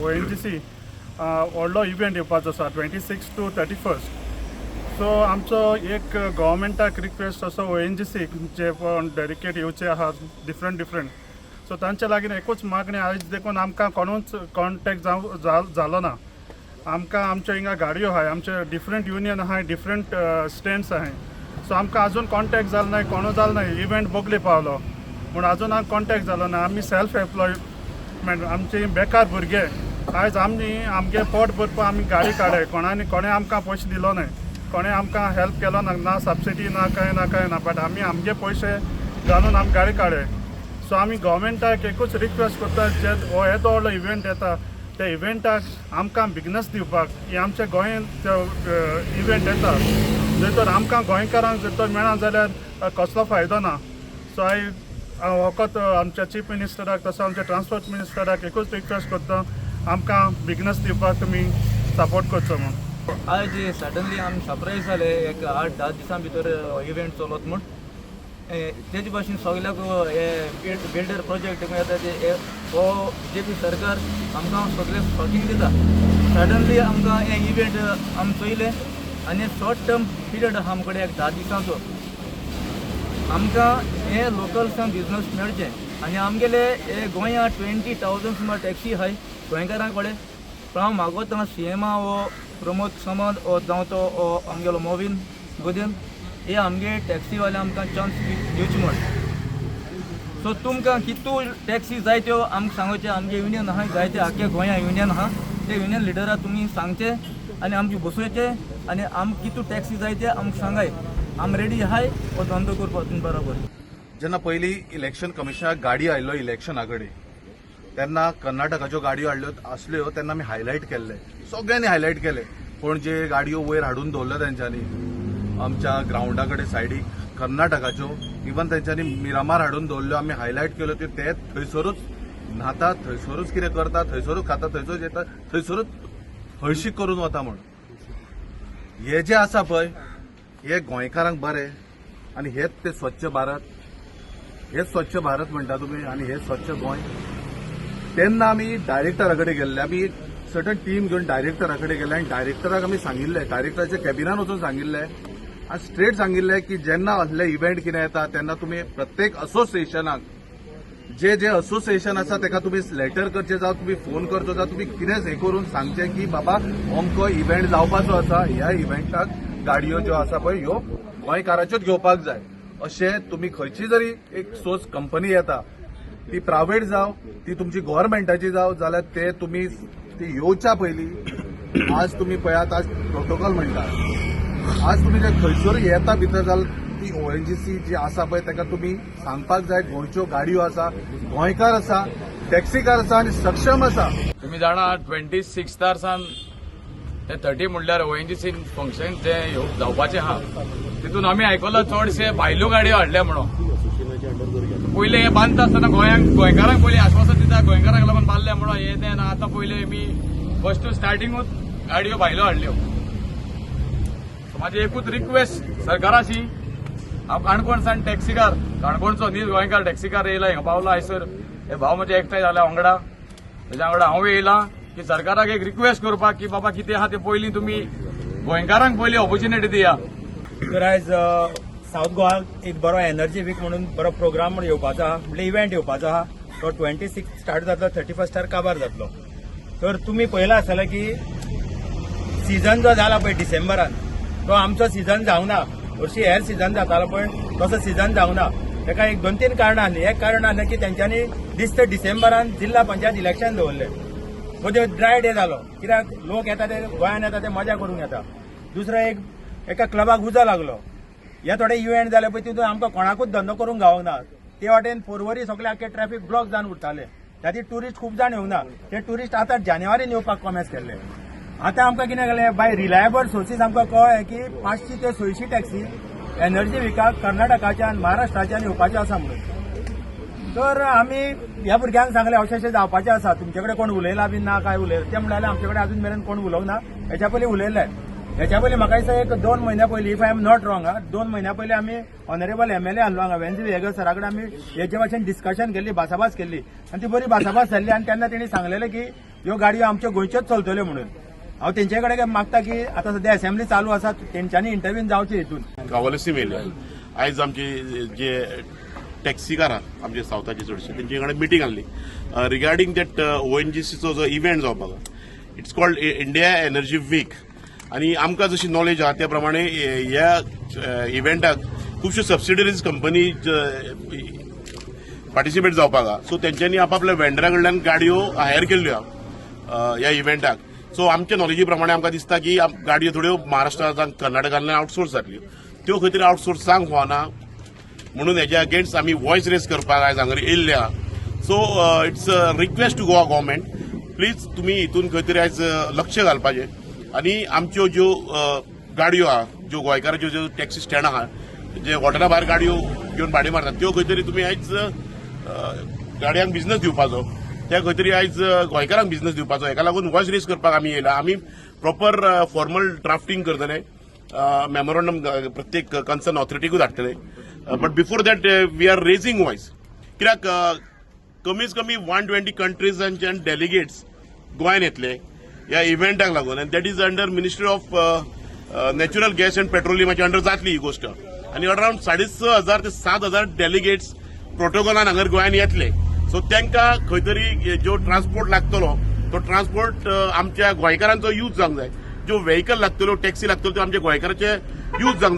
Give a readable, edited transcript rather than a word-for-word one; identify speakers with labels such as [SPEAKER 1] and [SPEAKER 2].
[SPEAKER 1] ONGC व्हडलो event येवपाचो आसा, 26 to 31. सो आमचो एक गव्हर्मेंटाक रिक्वेस्ट असो, ONGC जे पण डेडिकेट येवचे आहा डिफरंट डिफरंट, सो तांचे लागीं एकूच मागणी, आयज देखून आमकां कोणूच कॉन्टेक्ट जावं जालो ना. आमकां आमच्या हिंगा गाडयो आहाय, आमचे डिफरंट युनियन आहाय, डिफरंट स्टँड्स आहाय. सो आमकां अजून कॉन्टेक्ट जालो ना, कोणू जालो ना. इव्हेंट बगले पावलो पूण अजून आमकां कॉन्टेक्ट जालो ना. आमी सेल्फ एम्प्लॉयमेंट, आमचे बेकार भुरगे. आयज आमी आमगे पोट भरपाक आमी गाडी काडय. कोणानी कोणें आमकां पयशे दिलो न्हय, कोणें आमकां हेल्प केलो ना, ना सबसिडी ना, कांय ना, कांय ना. बट आमी आमगे पयशे घालून आमी गाडी काडय. सो आमी गव्हर्मेंटाक एकूच रिक्वेस्ट करता, जे हो येदो व्हडलो इव्हेंट येता, त्या इव्हेंटाक आमकां बिजनस दिवपाक. ही आमच्या गोंयांत इव्हेंट येता, जर तर आमकां गोंयकारांक जर तर मेळना जाल्यार कसलो फायदो ना. सो हांव फकत आमच्या चीफ मिनिस्टराक तसो आमच्या ट्रान्सपोर्ट मिनिस्टराक एकूच रिक्वेस्ट करता, आमकां बिजनस दिवपाक तुमी सपोर्ट करचो म्हूण.
[SPEAKER 2] आज सडनली आमी सरप्रायज जाले, एक 8-10 दिसां भितर इव्हेंट चलत म्हूण. तेजे भाशेन सगल्याक हे बिल्डर प्रोजेक्ट येता ते, हो बीजेपी सरकार आमकां सगळें शॉकिंग दिता. सडनली आमकां हे इव्हेंट आमी चोयले आनी शॉर्ट टर्म पिरियड आहा आमकडे एक 10 दिसांचो. आमकां हे लोकल्सांक बिजनस मेळचें आनी आमगेले हे गोंया 20,000 सुमार टॅक्सी आहाय गोंयकारां कडेन. पूण हांव मागोता सीएमा हो प्रमोद सावंत हो जावं तो हो आमगेलो मोविन गोदीन, हे आमगे टॅक्सीवाले आमकां चान्स दिवचे म्हण. सो तुमकां कितू टॅक्सी जाय त्यो आमकां सांगोचें. आमगे युनियन आहा जायते, आख्या गोंया युनियन आहा. ते युनियन लिडरा तुमी सांगचे आनी आमचे बसोवचे आनी आमकां कितू टॅक्सी जाय ते आमकां सांगाय. आम रेडी आहाय हो धंदो करपाक तुमी बरोबर.
[SPEAKER 3] जेन्ना पयलीं इलेक्शन कमिशनाक गाडी आयिल्लो इलेक्शना कडेन, तेन्ना कर्नाटकाच्यो गाडयो हाडल्यो आसल्यो, तेन्ना आमी हायलायट केल्ले, सगळ्यांनी हायलायट केले. पूण जे गाडयो वयर हाडून दवरल्यो तेंच्यांनी आमच्या ग्रावंडा कडेन सायडीक कर्नाटकाच्यो, इवन तेंच्यांनी मिरामार हाडून दवरल्यो, आमी हायलायट केल्यो. त्यो ते थंयसरूच न्हातात, थंयसरूच कितें करता, थंयसरूच खाता, थंयसरूच येता, थंयसरूच हळशीक करून वता. म्हूण हे जे आसा पळय, हे गोंयकारांक बरें आनी हेच ते स्वच्छ भारत, हेच स्वच्छ भारत म्हणटा तुमी आनी हे स्वच्छ गोंय. तेन्ना आमी डायरेक्टरा कडेन गेल्ले. आमी एक सर्टन टीम घेवन डायरेक्टरा कडेन गेले आनी डायरेक्टराक आमी सांगिल्लें, डायरेक्टराच्या कॅबिनान वचून सांगिल्लें आनी स्ट्रेट सांगिल्लें की जेन्ना असले इव्हेंट कितें येता, तेन्ना तुमी प्रत्येक असोसिएशनाक, जे जे असोसिएशन आसा तेका तुमी लेटर करचे जावं तुमी फोन करचो जावं तुमी कितेंच हें करून सांगचें की बाबा, अमको इव्हेंट जावपाचो आसा, ह्या इव्हेंटाक गाडयो ज्यो आसा पळय ह्यो गोंयकाराच्योच घेवपाक जाय. अशें तुमी खंयची जरी एक सोर्स कंपनी येता, ती प्रायव्हेट जावं, ती तुमची गव्हर्मेंटाची जावं, जाल्यार ते तुमी ती येवच्या पयलीं, आज तुमी पळयात, आज प्रोटोकॉल म्हणटा, आज तुमी जे खंयसर येता भितर जाल्यार ती ONGC जी आसा पळय ताका तुमी सांगपाक जाय, गोंयच्यो गाडयो आसा, गोंयकार आसा, टॅक्सीकार आसा आनी सक्षम आसा.
[SPEAKER 4] तुम्ही जाणा, 26 सावन ते 30 म्हणल्यार ONGC function जे जावपाचें आहा, तितून आमी आयकलां चडशे भायल्यो गाडयो हाडल्या म्हणून. पयले हे बांदता आसतना गोंयांक, गोंयकारांक पयलीं आश्वासन दिता, गोंयकारांक लागून बांदले म्हणून हे तें ना. आतां पयले आमी फर्स्ट स्टार्टिंगूच गाडयो भायल्यो हाडल्यो. सो म्हाजी एकूच रिक्वेस्ट सरकाराशी, हांव काणकोण सान टॅक्सीकार, काणकोणचो नीज गोंयकार टॅक्सीकार येयला, हिंगा पावला हयसर. हे भाव म्हजे एकठांय जाल्या वांगडा, तेज्या वांगडा हांव येयला की सरकाराक एक रिक्वेस्ट करपाक की बाबा, कितें आहा तें पयलीं तुमी गोंयकारांक पयलीं ऑपॉर्च्युनिटी दिया.
[SPEAKER 5] तर आयज सावथ गोवा एक बरो एनर्जी वीक म्हणून बरो प्रोग्राम म्हूण येवपाचो आहा, म्हणजे इव्हेंट येवपाचो आहा. तो 26 स्टार्ट जातलो, 31 स्टार काबार जातलो. तर तुमी पळयलां आसतलें की सीझन जो जाला पळय डिसेंबरान, तो आमचो सीझन जावना. हरशीं हेर सीझन जातालो, पण तसो सीझन जावना. ताका एक दोन तीन कारणां आसलीं. एक कारण आसलें की तेंच्यांनी दिस्त डिसेंबरान जिल्हा पंचायत इलेक्शन दवरलें. सो ते ड्राय डे जालो, कित्याक लोक येता ते गोंयान येता ते मजा करूंक येता. दुसरो एक, एका क्लबाक उजो लागलो. हे थोडे इव्हेंट जाले पळय, तितून आमकां कोणाकूच धंदो करूंक गावना. ते वाटेन पोरवरी सगळे आख्खे ट्रॅफिक ब्लॉक जावन उरताले. त्या खातीर ट्युरिस्ट खूब जाण येवना. ते ट्युरिस्ट आतां जानेवारीन येवपाक कॉमेस केल्ले. आतां आमकां कितें केलें, बाय रिलायबल सोर्सीस आमकां कळ्ळें की 500 ते 600 टॅक्सी एनर्जी विकाक कर्नाटकाच्यान, महाराष्ट्राच्यान येवपाच्यो आसा म्हणून. तर आमी ह्या भुरग्यांक सांगलें, अशें अशें जावपाचें आसा, तुमचे कडेन कोण उलयला बी ना काय उलयला? ते म्हणटाले, आमचे कडेन अजून मेरेन कोण उलोवंक ना. हेच्या पयलीं उलयल्ले, हेच्या पयलीं म्हाका दिसता एक 2 म्हयन्या पयलीं, if I am not wrong, 2 म्हयन्या पयलीं आमी ऑनरेबल एमएलए आहलो हांगा, वेन्झी व्हिएगस सरा कडेन आमी हेचे भाशेन डिस्कशन केल्ली, भासाभास केल्ली आनी ती बरी भासाभास जाल्ली. आनी तेन्ना तेणी सांगलेलें की ह्यो गाडयो आमच्यो गोंयच्योच चलतल्यो म्हणून. हांव तेंचे कडेन मागता की आतां सद्या असेंब्ली चालू आसा, तेंच्यांनी इंटरव्यून जावचें हितून.
[SPEAKER 6] कावलसी मेल्या आयज आमचे जे टॅक्सीकार आहा आमचे सावथाचे चडशे, तेंचे कडेन मिटींग आहली रिगार्डींग that ओएनजीसीचो जो इव्हेंट जावपाक आहा, it's called India Energy Week. आनी आमकां जशी नॉलेज आहा त्या प्रमाणे ह्या इव्हेंटाक खुबश्यो सबसिडरीज कंपनी पार्टिसिपेट जावपाक आहा. सो तेंच्यांनी आपापल्या वेंडरा कडल्यान गाडयो हायर केल्ल्यो आहा ह्या इव्हेंटाक. सो आमच्या नॉलेजी प्रमाणे आमकां दिसता की गाडयो थोड्यो महाराष्ट्रांत, कर्नाटकांतल्यान आउटसोर्स जातल्यो. त्यो खंय तरी आउटसोर्स जावंक फावना म्हणून हेज्या अगेन्स्ट आमी वॉयस रेज करपाक आयज हांगा येयल्ले आहा. So it's a request to Goa government, please तुमी हितून खंय तरी आयज लक्ष घालपाचें आनी आमच्यो ज्यो गाडयो आहा, ज्यो गोंयकाराच्यो ज्यो टॅक्सी स्टँड आहा, जे हॉटेला भायर गाडयो घेवन भाडें मारतात, त्यो खंय तरी तुमी आयज गाडयांक बिझनस दिवपाचो, त्या खंय तरी आयज गोंयकारांक बिझनस दिवपाचो. हेका लागून वॉयस रेज करपाक आमी येयला. आमी प्रॉपर फॉर्मल ड्राफ्टींग करतले, मेमोरंडम प्रत्येक कन्सर्न ऑथॉरिटीकूय धाडटले, but before that we are raising voice, कित्याक कमीत कमी 120 कंट्रीजांच्यान डेलिगेट्स गोंयान येतले ह्या इव्हेंटाक लागून, आनी that is under Ministry of Natural Gas and पेट्रोलियमाच्या under जातली ही गोश्ट. आनी अरावंड 6500 ते 7000 डेलिगेट्स प्रोटोकॉलान हांगर गोंयान येतले. सो तांकां खंय तरी जो ट्रान्सपोर्ट लागतलो तो ट्रान्सपोर्ट आमच्या गोंयकारांचो यूज जावंक जाय. ज्यो व्हेकल लागतल्यो, टॅक्सी लागतल्यो, त्यो आमच्या गोंयकाराचे यूज जावंक जाय.